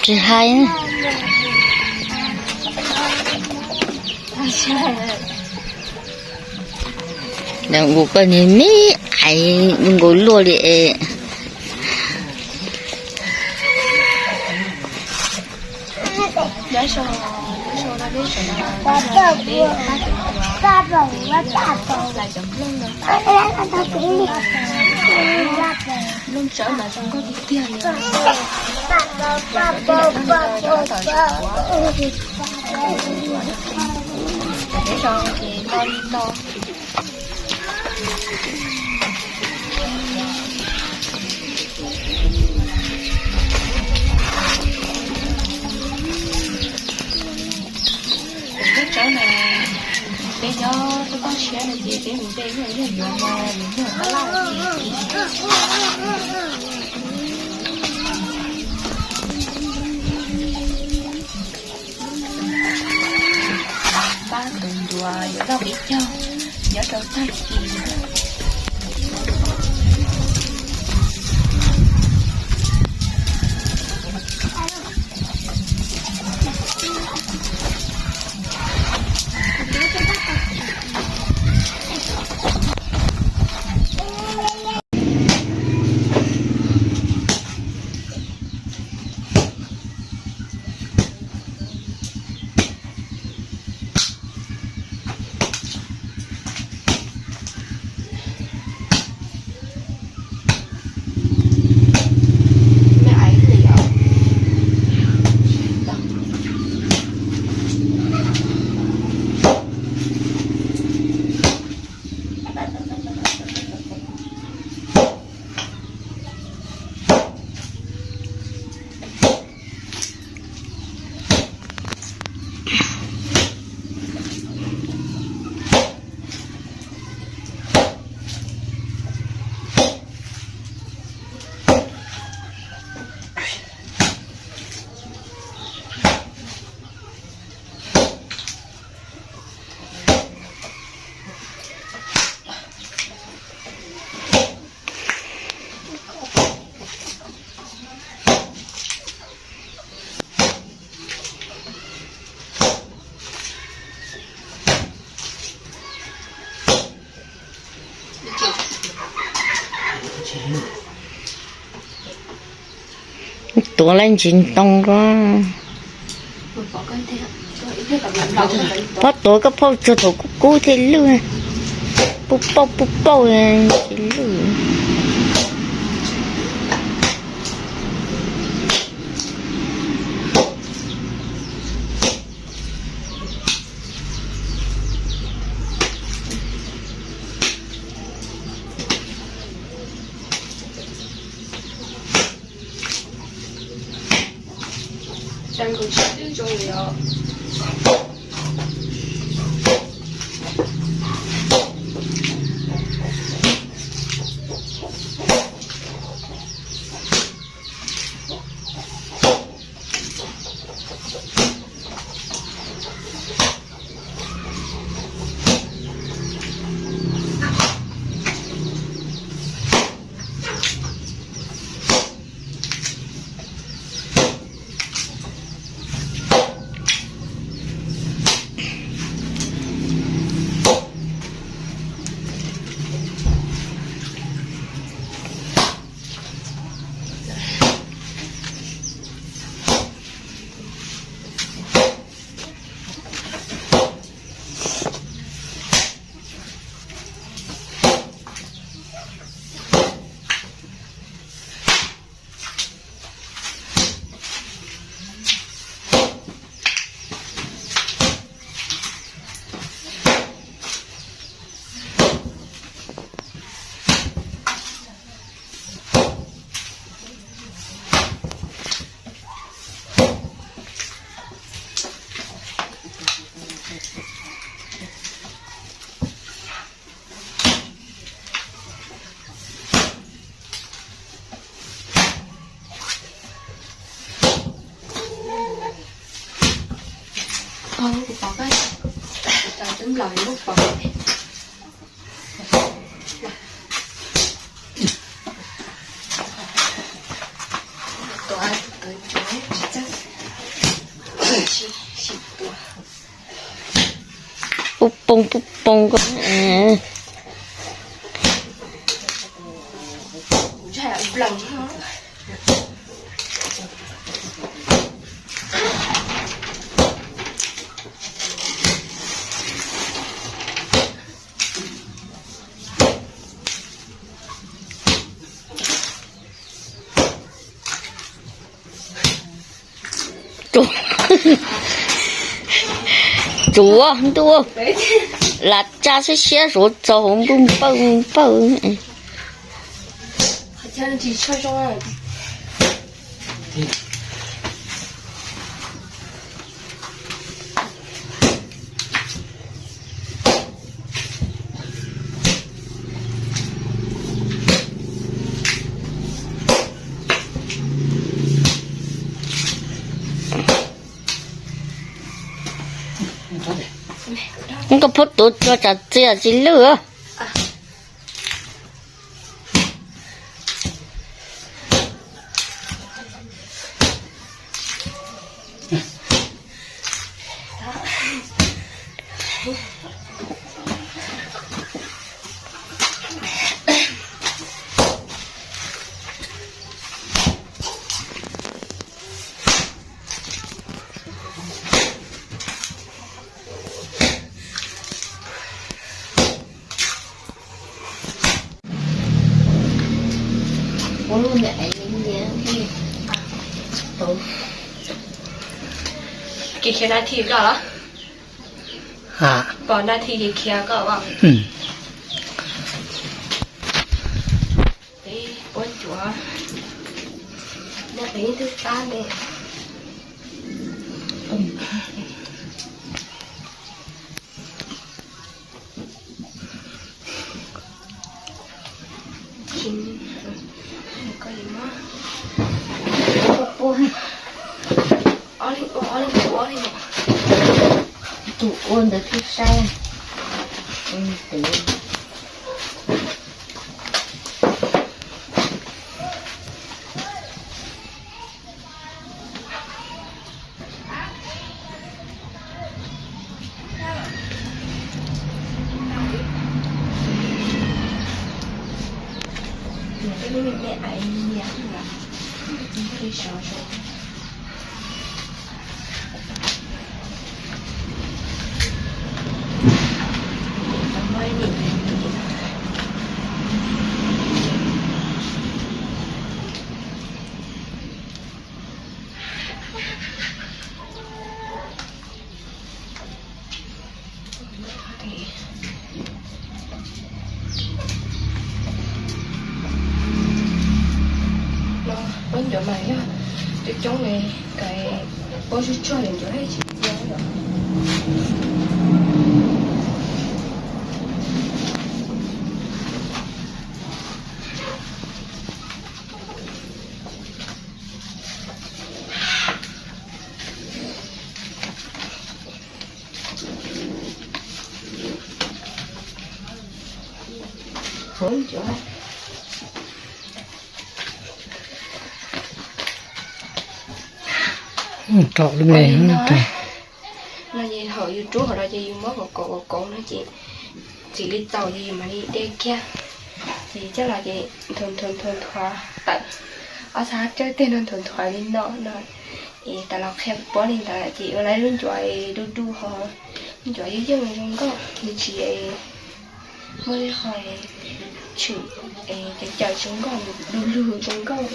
Tsis hais. Ua koj niag me aiv zoo nkaus luaj li es. Peb tsawb na, peb nyob toj siab no ces peb mus de nyuag nyuag yuav mas yuav nyuag tab laj. Pab tus ntuas yuav loj peb caug, nyob rau tag kis. Tuav lawm ntsis ntoo ko. Pab tuav koj phauj tsuag thaum kub kub thiaj lwj. Puj pauj puj pauj tsis lwj. Kuv pom koj, kuv cov twb nplaum lub pom. Tuav Pub poo pub poo ko. Tsuav ntuj, lam tsa siab siab suav txaus hauv npuj npawj npawj. Koj phob tuav tsuag tsam txias tsis lwj. Kev khiav nab thi koj los? Pom nab thi kev khiav koj. Peb puab ncuav, nyob pem ib tug qab ne. Tus ua ntawd thiaj saib. Puab ncuav mas yog coob coob li, puab tsuag tsuag li ncuav tsis txia. Rau lub me no ces hauv yus rub hauv no ces yus muab kauv kauv kauv kauv no ces txim li txaus ces yus mam li de kiag. Ces coj los ces nthuav nthuav nthuav nthuav tawm ob sab cawj tej no nthuav nthuav li no no. Es tas los qhia puab li ntawd ces ua lawv lub ncuav du du ho, lub ncuav yeej yeej zoo nkauj, nws tsis muaj li qhov tshwm es cawv cawv zoo nkauj, du lug zoo nkauj.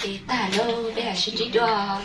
Ces tag lawm, peb lam sib ntsib dua.